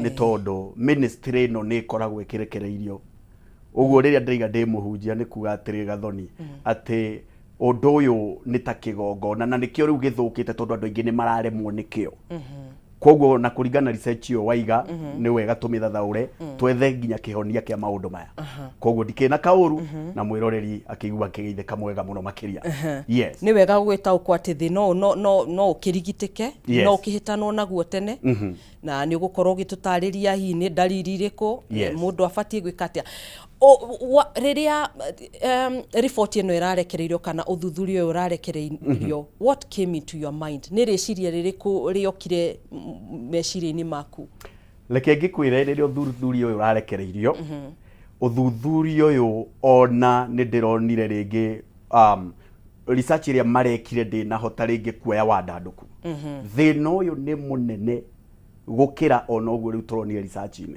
Nĩ tondũ ministry ĩno nĩ ĩkoragwo ĩkĩrekereirio. Ũguo rĩrĩa ndĩraiga ndĩ mũhunjia nĩ kuga atĩrĩ, Gathoni, atĩ ũndũ ũyũ nĩ ta kĩgongona, na nĩkĩo rĩu gĩthũkĩte, tondũ andũ aingĩ nĩ mararemwo nĩkĩo. Koguo na kũringana na research ĩyo waiga, nĩ wega tũmĩthathaũre, twethe nginya kĩhonia kĩa maũndũ maya. Koguo ndikĩrĩ na kaũru na mwĩroreri akĩigua akĩgeithĩka mwega mũno makĩria. Yes. Nĩ wega gũgĩtaũkwo atĩ thĩna ũyũ no ũkĩrigitĩke, no ũkĩhĩtanwo naguo tene, na nĩ ũgũkorwo ũgĩtũtarĩria hihi nĩ ndariri irĩkũ, mũndũ abatiĩ gwĩka atĩa. Rĩrĩa riboti ĩno ĩrarekereirio kana ũthuthuria ũyũ ũrarekereirio, what came into your mind? Nĩ rĩciria rĩrĩkũ rĩokire meciria-inĩ maku? Reke ngĩkwĩre, rĩrĩa ũthuthuria ũyũ ũrarekereirio, ũthuthuria ũyũ ona nĩ ndĩronire rĩngĩ research ĩrĩa marekire ndĩnahota rĩngĩ kuoya wandandũku. Thĩna ũyũ nĩ mũnene gũkĩra ona ũguo rĩu tũronire research-inĩ,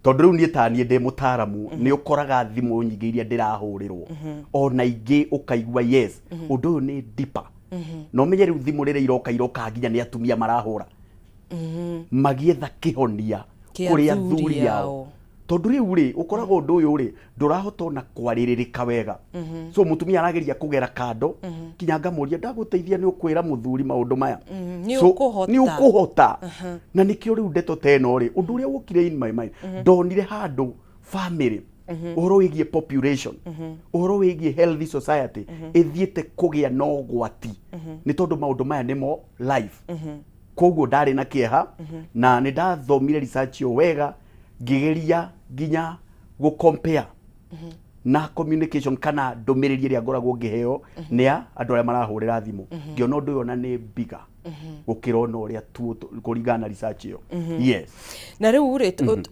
tondũ rĩu niĩ ta niĩ ndĩ mũtaaramu, nĩ ũkoraga thimũ nyingĩ iria ndĩrahũrĩrwo, ona ingĩ ũkaigua yes, ũndũ ũyũ nĩ deeper. Na ũmenye rĩu thimũ rĩrĩa iroka, iroka nginya nĩ atumia marahũra magĩetha kĩhonia kĩa kũrĩ athuri athuri ao. Ao. Tondũ rĩu rĩ, ũkoraga ũndũ ũyũ rĩ, ndũrahota ona kwarĩrĩrĩka wega, so mũtumia arageria kũgera kando, nginya ngamũria, ndagũteithia, nĩ ũkwĩra mũthuri maũndũ maya? Nĩ So, ũkũhota. Nĩ ũkũhota. Na nĩkĩo rĩu ndeto ta ĩno rĩ, ũndũ ũrĩa wokire in my mind, ndonire handũ family, ũhoro wĩgiĩ population, ũhoro wĩgiĩ healthy society ĩthiĩte kũgĩa na ũgwati, nĩ tondũ maũndũ maya nĩmo life. Koguo ndarĩ na kĩeha na nĩ ndathomire research ĩyo wega, ngĩgeria nginya gũ compare na communication kana ndũmĩrĩri ĩrĩa ngoragwo ngĩheo nĩ a andũ arĩa marahũrĩra thimũ, ngĩona ũndũ ũyũ ona nĩ biga gũkĩra ona ũrĩa tu kũringana na research ĩyo. Yes. Na rĩu rĩ,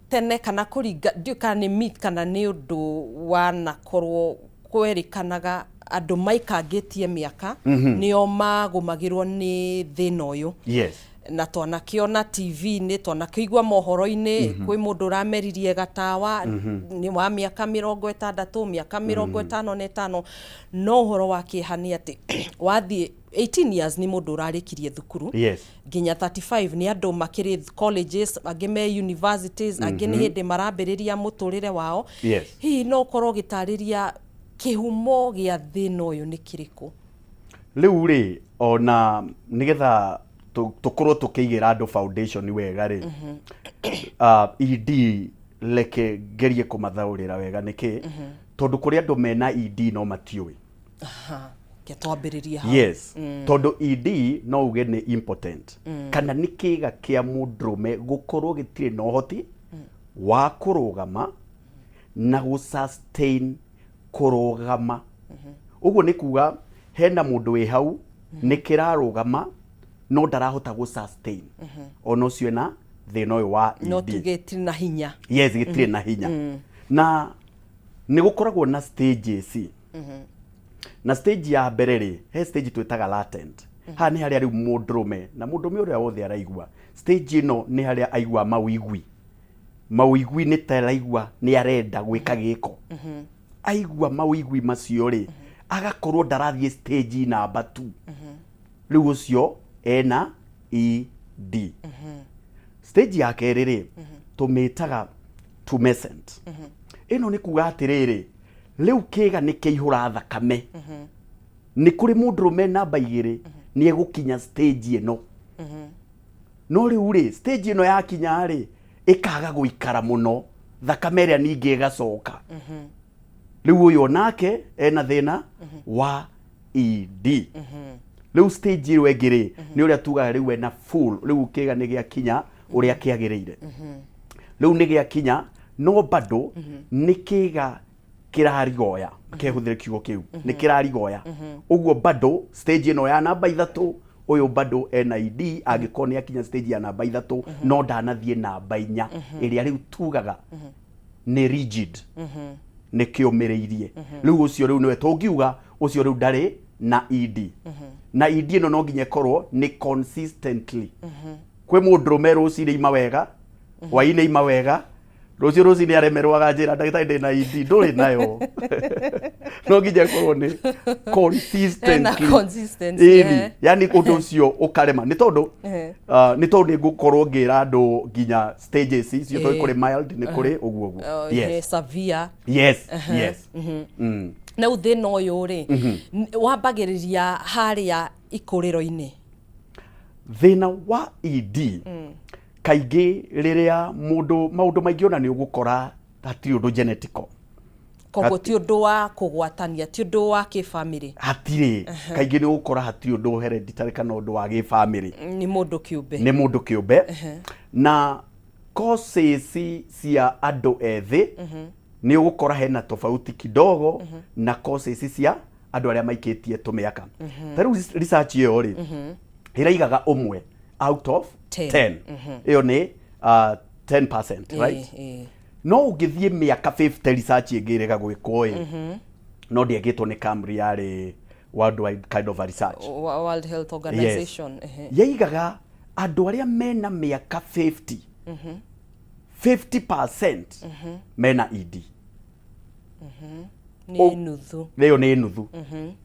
tene kana kũringa, ndiũĩ kana nĩ myth kana nĩ ũndũ wanakorwo kwerĩkanaga andũ maikangĩtie mĩaka nĩo magũmagĩrwo nĩ thĩna ũyũ, na twanakĩona TV-inĩ, twanakĩigua mohoro-inĩ, kwĩ mũndũ ũrameririe gatawa nĩ wa mĩaka 60, mĩaka 55. No ũhoro wa kĩeha nĩ atĩ wathiĩ 18 years nĩ mũndũ ũrarĩkirie thukuru, nginya 35 nĩ andũ makĩrĩ colleges, angĩ me universities, angĩ nĩ hĩndĩ marambĩrĩria mũtũrĩre wao. Hihi no ũkorwo ũgĩtarĩria kĩhumo gĩa thĩna ũyũ nĩ kĩrĩkũ? Rĩu rĩ, ona nĩgetha tũkorwo tũkĩigĩra andũ foundation wega rĩ, ED reke ngerie kũmathaũrĩra wega nĩkĩ, tondũ kũrĩ andũ mena ED no matiũĩ. Aha, ke twambĩrĩrie hau. Yes, tondũ ED no uge nĩ impotent, kana nĩ kĩga kĩa mũndũrũme gũkorwo gĩtirĩ na ũhoti wa kũrũgama na gũ sustain kũrũgama. Ũguo nĩ kuga hena mũndũ wĩ hau, nĩ kĩrarũgama no ndarahota gũ sustain, ona ũcio ena thĩna ũyũ wa no ED. Tuge ĩtirĩ na hinya. Yes, gĩtirĩ na hinya. Na nĩ gũkoragwo na stages, na stage ya mbere rĩ, he stage twĩtaga latent. Haha nĩ harĩa rĩu mũndũrũme, na mũndũrũme ũrĩa wothe araigua stage ĩno, nĩ harĩa aigua mawĩigwi. Mawĩigwi nĩ ta araigua nĩ arenda gwĩka gĩko. Aigua mawĩigwi macio rĩ, agakorwo ndarathiĩ stage namba 2. Rĩu ũcio ena ED. Stage ya kerĩ rĩ, tũmĩtaga tumescent. Ĩno nĩ kuga atĩrĩrĩ, rĩu kĩga nĩ kĩihũra thakame. Nĩ kũrĩ mũndũrũme namba 2 nĩ egũkinya stage ĩno, no rĩu rĩ, stage ĩno yakinya rĩ, ĩkaga gũikara mũno, thakame ĩrĩa ningĩ ĩgacoka. Rĩu ũyũ onake ena thĩna wa ED. Rĩu stage ĩyo ĩngĩ rĩ, nĩ ũrĩa tugaga rĩu ena full, rĩu kĩga nĩ gĩakinya ũrĩa kĩagĩrĩire. Rĩu nĩ gĩakinya, no bado nĩ kĩga kĩrarigoya, kehũthĩre kiugo kĩu, nĩ kĩrarigoya ũguo. Bado stage ĩno ya namba 3, ũyũ bado ena ED angĩkorwo nĩ akinya stage ya namba 3, no ndanathiĩ namba 4 ĩrĩa rĩu tugaga nĩ rigid, nĩ kĩũmĩrĩirie. Rĩu ũcio rĩu nĩwe tũngiuga ũcio rĩu ndarĩ na ED. Na ED ĩno no nginya ĩkorwo nĩ consistently. Kwĩ mũndũrũme rũcinĩ ima wega, hwaĩ-inĩ ima wega, Rũciũ rũcinĩ aremerwo aganjĩra, "Ndagĩtarĩ, ndĩna ED." Ndũrĩ nayo, no nginya ĩkorwo nĩ consistently. Ena consistency, Ĩni, yani ũndũ ũcio ũkarema nĩ tondũ nĩ tondũ nĩ ngũkorwo ngĩra andũ nginya stages icio, tondũ kũrĩ mild, nĩ kũrĩ ũguo ũguo. Oh, Yes. Severe. Yes. Na rĩu thĩna ũyũ rĩ, wambagĩrĩria harĩa ikũrĩro-inĩ? Thĩna wa ED kaingĩ rĩrĩa mũndũ, maũndũ maingĩ ona nĩ ũgũkora hatirĩ ũndũ genetical. Koguo ti ũndũ wa kũgwatania, ti ũndũ wa kĩbamĩrĩ? Hatirĩ, kaingĩ nĩ ũgũkora hatirĩ ũndũ hereditary kana ũndũ wa gĩbamĩrĩ. Nĩ mũndũ kĩũmbe. Nĩ mũndũ kĩũmbe, na causes cia andũ ethĩ nĩ ũgũkora hena tofauti kidogo na causes cia andũ arĩa maikĩtie tũmĩaka. Ta rĩu research ĩyo rĩ, ĩraigaga ũmwe out of 10. 10, ĩyo nĩ 10%, right? No ũngĩthiĩ mĩaka 50, research ĩngĩ ĩrega gwĩkwo ĩ, no ndĩekĩtwo nĩ Camry, yarĩ worldwide kind of a research. World Health Organization. Yaigaga andũ arĩa mena mĩaka 50, 50% mena ED. Nĩ nuthu. Ĩyo nĩ nuthu,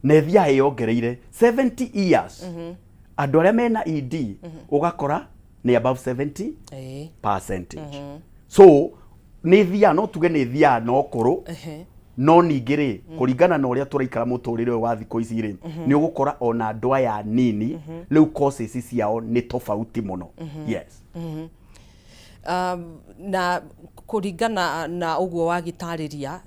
na ĩthiaga ĩyongereire. 70 years, andũ arĩa mena ED ũgakora nĩ above 70 percentage. So nĩ thiaga, no tuge nĩ thiaga na ũkũrũ. No ningĩ rĩ, kũringana na ũrĩa tũraikara mũtũrĩre ũyũ wa thikũ ici rĩ, nĩ ũgũkora ona andũ aya nini rĩu causes ciao nĩ tofauti mũno, yes. Na kũringana na ũguo wagĩtarĩria,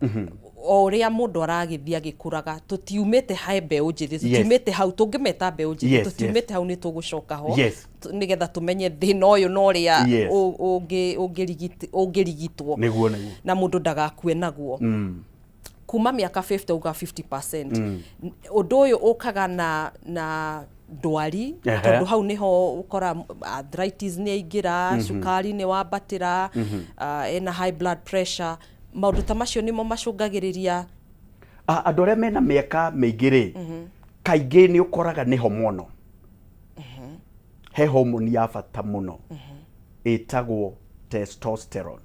o ũrĩa mũndũ aragĩthiĩ agĩkũraga, tũtiumĩte he mbeũ njĩthĩ, tũtiumĩte hau tũngĩmeta mbeũ njĩthĩ, tũtiumĩte hau, nĩ tũgũcoka ho nĩgetha tũmenye thĩna ũyũ na ũrĩa ũngĩrigitwo Nĩguo, nĩguo. na mũndũ ndagakue naguo. Kuma mĩaka 50, uga 50%, ũndũ ũyũ ũkaga na ndwari, tondũ hau nĩho ũkora arthritis nĩ aingĩra, cukari nĩ wambatĩra, ena high blood pressure, maũndũ ta macio nĩmo macũngagĩrĩria. Ah, andũ arĩa mena mĩaka mĩingĩ rĩ, kaingĩ nĩ ũkoraga nĩ hormonal. He hormone ya bata mũno ĩtagwo testosterone.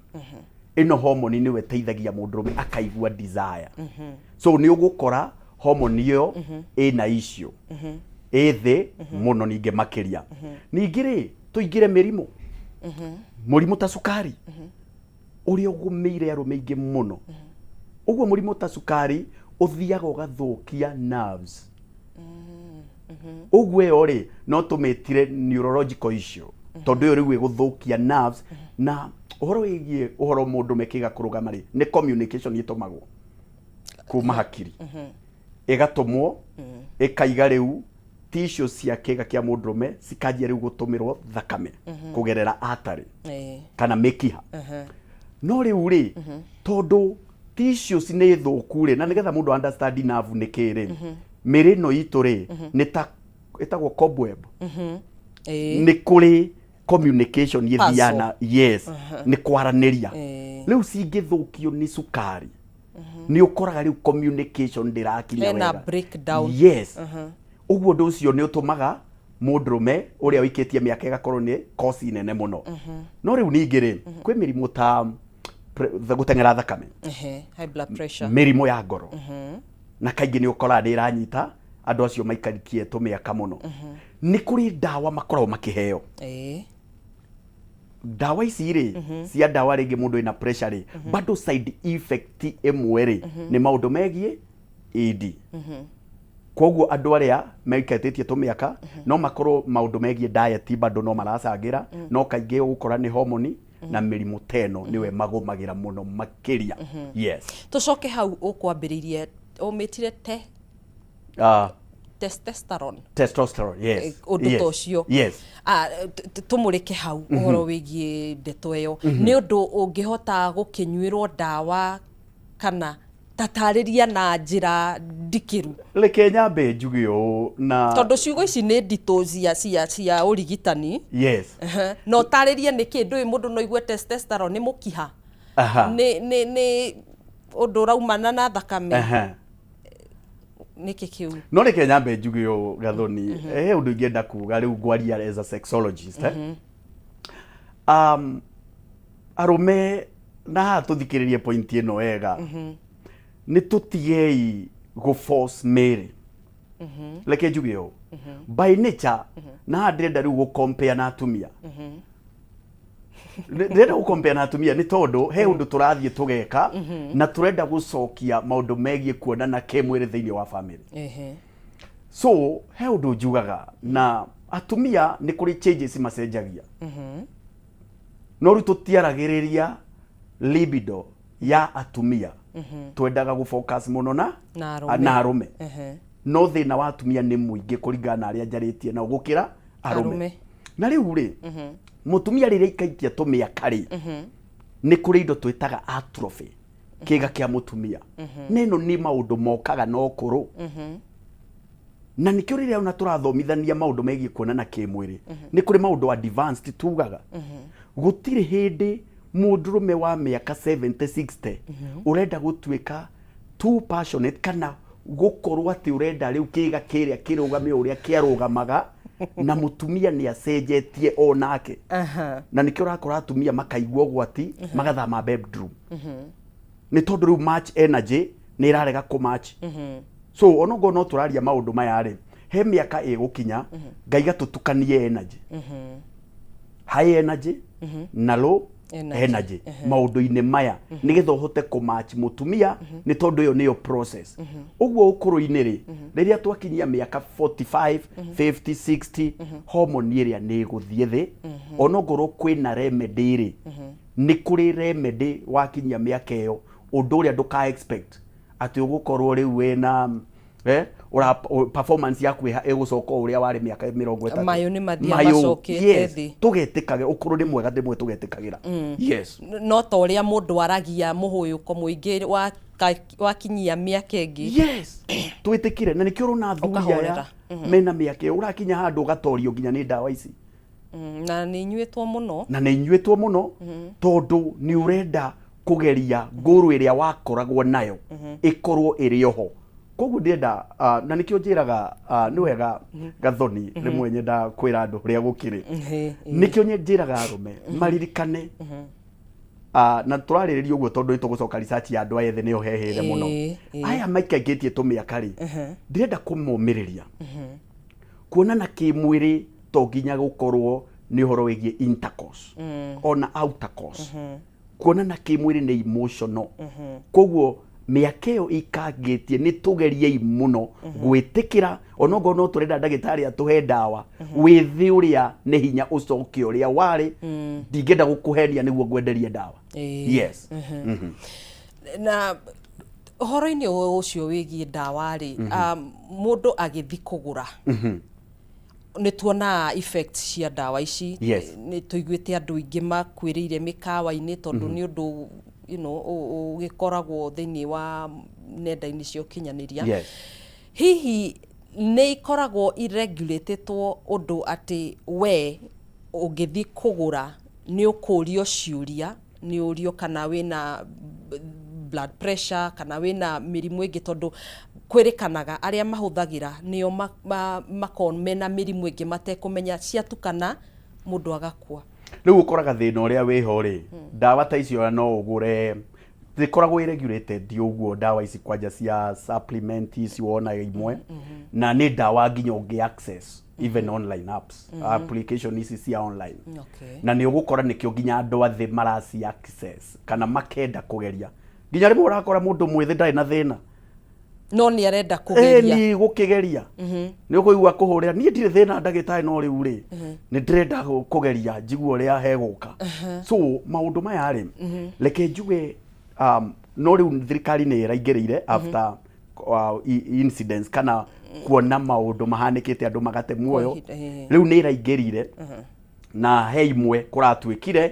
Ĩno hormone nĩyo ĩteithagia mũndũrũme akaigua desire. So nĩ ũgũkora hormone ĩyo ĩna issue, ĩ thĩ mũno. Ningĩ makĩria ningĩ rĩ, tũingĩre mĩrimũ, mũrimũ ta cukari ũrĩa ũgũmĩire arũme aingĩ mũno. Ũguo mũrimũ ta cukari ũthiaga ũgathũkia nerves. Ũguo ĩyo rĩ, no tũmĩtire neurological issue, tondũ ĩyo rĩu ĩgũthũkia nerves. Na ũhoro wĩgiĩ ũhoro mũndũ mekĩga kũrũgama rĩ, nĩ communication ĩtũmagwo kuma hakiri, ĩgatũmwo ĩkaiga rĩu tissue cia kĩga kĩa mũndũrũme cikanjia rĩu gũtũmĩrwo thakame kũgerera artery kana mĩkiha. No rĩu rĩ, tondũ tissues nĩ thũku rĩ, na nĩgetha mũndũ understand nerve nĩ kĩ rĩ, mĩrĩ ĩno itũ rĩ, nĩ ta ĩtagwo cobweb. Nĩ kũrĩ communication ĩthiaga na, yes, nĩ kwaranĩria. Rĩu cingĩthũkio nĩ cukari, nĩ ũkoraga rĩu communication ndĩrakinya Hena wega. Breakdown. Yes. Ũguo ũndũ ũcio nĩ ũtũmaga mũndũrũme ũrĩa ũikĩtie mĩaka ĩgakorwo nĩ kosi nene mũno. No rĩu ningĩ rĩ, kwĩ mĩrimũ ta gũteng'era thakame, High blood pressure. Mĩrimũ ya ngoro, na kaingĩ nĩ ũkoraga nĩ ĩranyita andũ acio maikarikie tũmĩaka mũno. Nĩ kũrĩ ndawa makoragwo makĩheo. Ndawa ici rĩ, cia ndawa rĩngĩ mũndũ wĩna pressure rĩ, bado side effect ĩmwe rĩ, nĩ maũndũ megiĩ ED. Koguo andũ arĩa maikarĩtie tũmĩaka no makorwo maũndũ megiĩ diet bado no maracangĩra, no kaingĩ ũgũkora nĩ hormone na mĩrimũ ta ĩno nĩwe magũmagĩra mũno makĩria, yes. Tũcoke hau ũkwambĩrĩirie, ũmĩtire te testosterone. Testosterone, yes. Ũndũ ta ũcio. Ah, tũmũrĩke hau ũhoro wĩgiĩ ndeto ĩyo. Nĩ ũndũ ũngĩhota gũkĩnyuĩrwo ndawa kana tatarĩria na njĩra ndikĩru? Reke nyambe njuge ũũ na Tondũ ciugo ici nĩ nditũ cia ũrigitani. Na ũtarĩrie nĩkĩ ndũĩ mũndũ no igue testosterone nĩ mũkiha, nĩ ũndũ ũraumana na thakame, nĩkĩ kĩu? No reke nyambe njuge ũũ, Gathoni, he ũndũ ingĩenda kuga rĩu ngwaria as a sexologist, eh? Arũme Na haha tũthikĩrĩrie point ĩno wega, nĩ tũtigei gũ force mĩĩrĩ. Reke njuge ũũ, by nature, na haha ndĩrenda rĩu gũ compare na atumia, ndĩrenda gũ compare na atumia nĩ tondũ he ũndũ tũrathiĩ tũgeka na tũrenda gũcokia maũndũ megiĩ kuonana kĩmwĩrĩ thĩinĩ wa family. So he ũndũ njugaga, na atumia nĩ kũrĩ changes macenjagia, no rĩu tũtiaragĩrĩria libido ya atumia, twendaga gũ focus mũno na Na arũme. Na arũme. No thĩna wa atumia nĩ mũingĩ kũringana na arĩa njarĩtie nao gũkĩra arũme. Arũme. Na rĩu rĩ, mũtumia rĩrĩa ikaitia tũmĩaka rĩ, nĩ kũrĩ indo twĩtaga atrophy kĩga kĩa mũtumia, na ĩno nĩ maũndũ mokaga na ũkũrũ, na nĩkĩo rĩrĩa ona tũrathomithania maũndũ megiĩ kuonana kĩmwĩrĩ, nĩ kũrĩ maũndũ advanced tugaga. Gũtirĩ hĩndĩ mũndũrũme wa mĩaka 70, 60 ũrenda gũtuĩka too passionate kana gũkorwo atĩ ũrenda rĩu kĩga kĩrĩa kĩrũgame ũrĩa kĩarũgamaga, na mũtumia nĩ acenjetie o nake. Na nĩkĩo ũrakora atumia makaigua ũgwati, magathama bedroom, nĩ tondũ rĩu match energy nĩ ĩrarega kũ match. So onokorwo no tũraria maũndũ maya rĩ, he mĩaka ĩgũkinya Ngai gatũtukanie energy, high energy na low energy. Energy maũndũ-inĩ maya, nĩgetha ũhote kũmatch mũtumia, nĩ tondũ ĩyo nĩyo process. Ũguo ũkũrũ-inĩ rĩ, rĩrĩa twakinyia mĩaka 45, 50, 60, hormone ĩrĩa nĩ ĩgũthiĩ thĩ. Onongorwo kwĩna remedy rĩ, nĩ kũrĩ remedy wakinyia mĩaka ĩyo, ũndũ ũrĩa ndũka expect atĩ ũgũkorwo rĩu wĩna performance yaku ĩgũcoka o ũrĩa warĩ mĩaka 30. Mayũ nĩ mathiaga Mayũ, macokete yes, thĩ. Tũgetĩkage ũkũrũ nĩ mwega, rĩmwe tũgetĩkagĩra, yes. No ta ũrĩa mũndũ aragia mũhũyũko mũingĩ wakinyia mĩaka ĩngĩ. Yes, twĩtĩkire, na nĩkĩo ũrona athuri aya Ũkahorera. mena mĩaka ĩyo, ũrakinya handũ ũgatorio nginya nĩ ndawa ici. Na nĩ inyuĩtwo mũno. Na nĩ inyuĩtwo mũno, tondũ nĩ ũrenda kũgeria ngũrũ ĩrĩa wakoragwo nayo ĩkorwo ĩrĩ oho. Koguo ndĩrenda na nĩkĩo njĩraga nĩ wega Gathoni, rĩmwe nyendaga kwĩra andũ ũrĩa gũkĩrĩ. Nĩkĩo njĩraga arũme maririkane, na tũrarĩrĩria ũguo tondũ nĩ tũgũcoka research ya andũ aya ethĩ, nĩyo hehĩre mũno. Aya maikaingĩtie tũmĩaka rĩ, ndĩrenda kũmomĩrĩria kuonana kĩmwĩrĩ to nginya gũkorwo nĩ ũhoro wĩgiĩ intercourse, ona outercourse. Kuonana kĩmwĩrĩ nĩ emotional. Koguo mĩaka ĩyo ikangĩtie, nĩ tũgeriei mũno gwĩtĩkĩra, onokorwo no tũrenda ndagĩtarĩ atũhe ndawa, wĩthĩ ũrĩa nĩ hinya ũcoke ũrĩa warĩ. Ndingĩenda gũkũhenia nĩguo ngwenderie ndawa. Yes. Na ũhoro-inĩ ũcio wĩgiĩ ndawa rĩ, mũndũ agĩthi kũgũra, nĩ tuonaga effect cia ndawa ici. Nĩ tũiguĩte andũ aingĩ makuĩrĩire mĩkawa-inĩ, tondũ nĩ ũndũ ũgĩkoragwo thĩinĩ wa nenda-inĩ cia ũkinyanĩria. Hihi nĩ ikoragwo iregulatĩtwo ũndũ atĩ we ũngĩthiĩ kũgũra nĩ ũkũrio ciũria, nĩ ũrio kana wĩna blood pressure kana wĩna mĩrimũ ĩngĩ? Tondũ kwĩrĩkanaga arĩa mahũthagĩra nĩo makoragwo mena mĩrimũ ĩngĩ matekũmenya, ciatukana mũndũ agakua. Rĩu ũkoraga thĩna ũrĩa wĩho rĩ, ndawa ta icio no ũgũre, zikoragwo i regulated ũguo. Ndawa ici kwanja cia supplement ici wona imwe, na nĩ ndawa nginya ũngĩ access even online apps, application ici cia online. Na nĩ ũgũkora nĩkĩo nginya andũ athĩ maraci access kana makenda kũgeria. Nginya rĩmwe ũrakora mũndũ mwĩthĩ ndarĩ na thĩna, no nĩ arenda kũgeria. Nĩ gũkĩgeria, nĩ ũkũigua kũhũrĩra, "Niĩ ndirĩ thĩna, ndagĩtarĩ, no rĩu rĩ, nĩ ndĩrenda kũgeria njigue ũrĩa hegũka." So maũndũ maya rĩ, reke njuge, no rĩu thirikari nĩ ĩraingĩrĩire after incidents kana kuona maũndũ mahanĩkĩte, andũ magate muoyo. Kwa ihinda, Rĩu nĩ ĩraingĩrire, na he imwe kũratuĩkire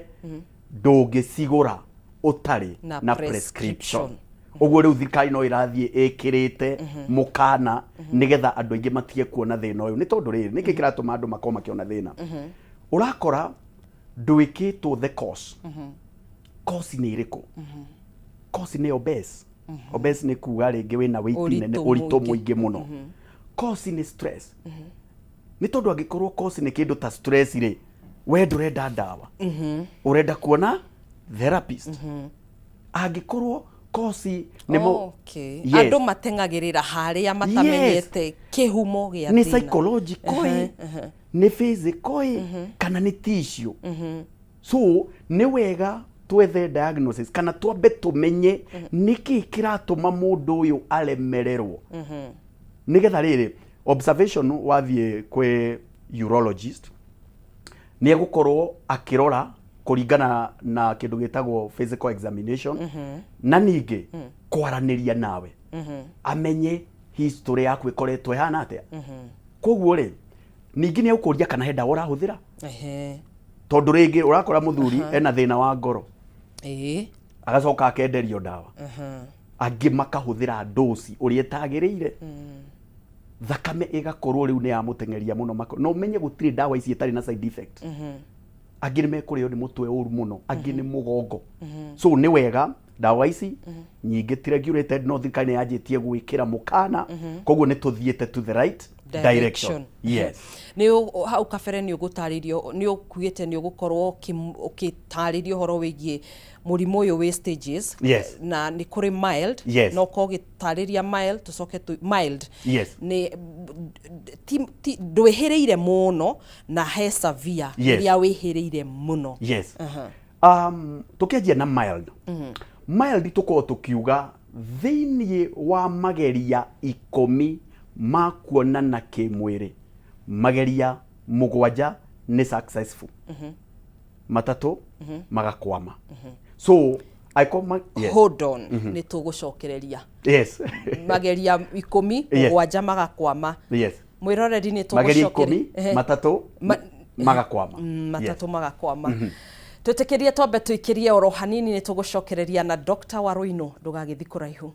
ndũngĩcigũra ũtarĩ na na prescription. Prescription. Ũguo rĩu thirikari no ĩrathiĩ ĩkĩrĩte mũkana nĩgetha andũ aingĩ matige kuona thĩna ũyũ. Nĩ tondũ rĩrĩ, nĩkĩ kĩratũma andũ makorwo makĩona thĩna? Ũrakora ndwĩkĩtwo the course. Course nĩ ĩrĩkũ? Course nĩ obese. Obese nĩ kuga rĩngĩ wĩna weight ũritũ nene, ũritũ mũingĩ. Mũingĩ mũno. Cause nĩ stress, nĩ tondũ angĩkorwo cause nĩ kĩndũ ta stress rĩ, we ndũrenda ndawa, ũrenda kuona therapist. Angĩkorwo kosi nĩ mo Okay. Andũ mateng'agĩrĩra harĩa matamenyete kĩhumo gĩa nĩ thĩna. Psychological ĩ, nĩ physical ĩ, kana nĩ tissue. So nĩ wega twethe diagnosis kana twambe tũmenye nĩkĩ kĩratũma mũndũ ũyũ aremererwo, nĩgetha rĩrĩ observation wathiĩ kwĩ urologist nĩ egũkorwo akĩrora kũringana na kĩndũ gĩtagwo physical examination na ningĩ kwaranĩria nawe, amenye history yaku ĩkoretwo ĩhana atĩa. Koguo rĩ, ningĩ nĩ egũkũria kana he ndawa ũrahũthĩra, tondũ rĩngĩ ũrakora mũthuri ena thĩna wa ngoro, agacoka akenderio ndawa, angĩ makahũthĩra ndoci ũrĩa ĩtagĩrĩire, thakame ĩgakorwo rĩu nĩ yamũteng'eria mũno na ũmenye gũtirĩ ndawa ici ĩtarĩ na side effect. Angĩ nĩ mekũrĩo nĩ mũtwe ũru mũno, angĩ nĩ mũgongo. So nĩ wega ndawa ici nyingĩ ti regulated, no thirikari nĩ yanjĩtie gwĩkĩra mũkana, koguo nĩ tũthiĩte to the right direction. Yes. Nĩ hau kabere nĩ ũgũtarĩrio, nĩ ũkuĩte, nĩ ũgũkorwo ũgĩtarĩria ũhoro wĩgiĩ mũrimũ ũyũ wĩ stages. Na nĩ kũrĩ mild, na ũkorwo ũgĩtarĩria mild, tũcoke tu mild nĩ ti ndwĩhĩrĩire mũno, na he severe, ĩrĩa wĩhĩrĩire mũno. Yes. Tukianjia na mild. Mild tukorwo tukiuga thĩinĩ wa mageria 10 ma kuonana kĩmwĩrĩ, mageria 7 nĩ successful, 3 magakwama. So angĩkorwo yes. Hold on, nĩ tũgũcokereria. Mageria 10, 7 magakwama. Mwĩroreri, nĩ Mageria tũgũcokereria. 10, 3 magakwama. 3 magakwama. Twĩtĩkĩrie twambe tũikĩrie oro hanini, nĩ tũgũcokereria na Dr. Waruinũ, ndũgagĩthi kũraihu.